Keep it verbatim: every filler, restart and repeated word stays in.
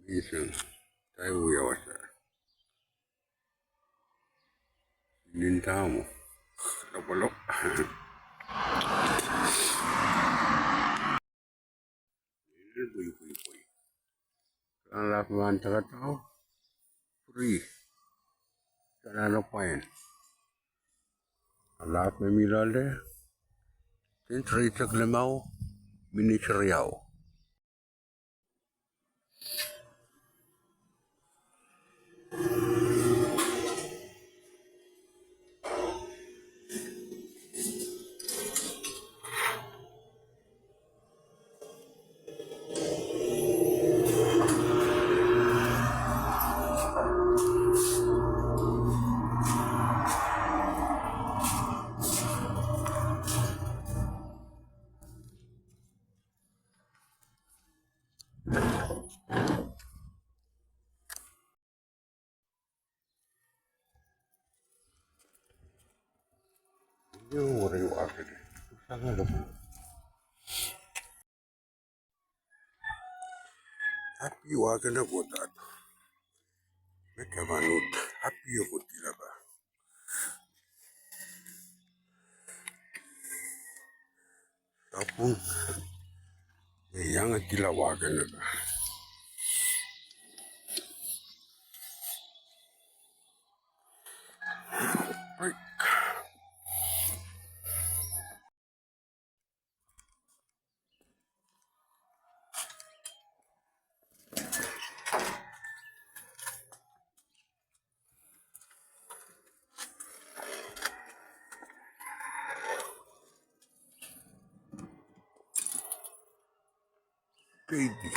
Isang, tai wia wasa. Nin tamo. Lapalo. Nin pui, pui, pui. Kan lap man takatau. Free. Kan lap pain. Lap me mi loale. Sen three sek limau. Minit riau. Api wahkene kohdahdo. Me taman uhd api e kohdihla pah. Sapwung. E iang e dihla wahkene pah. Break. Baby.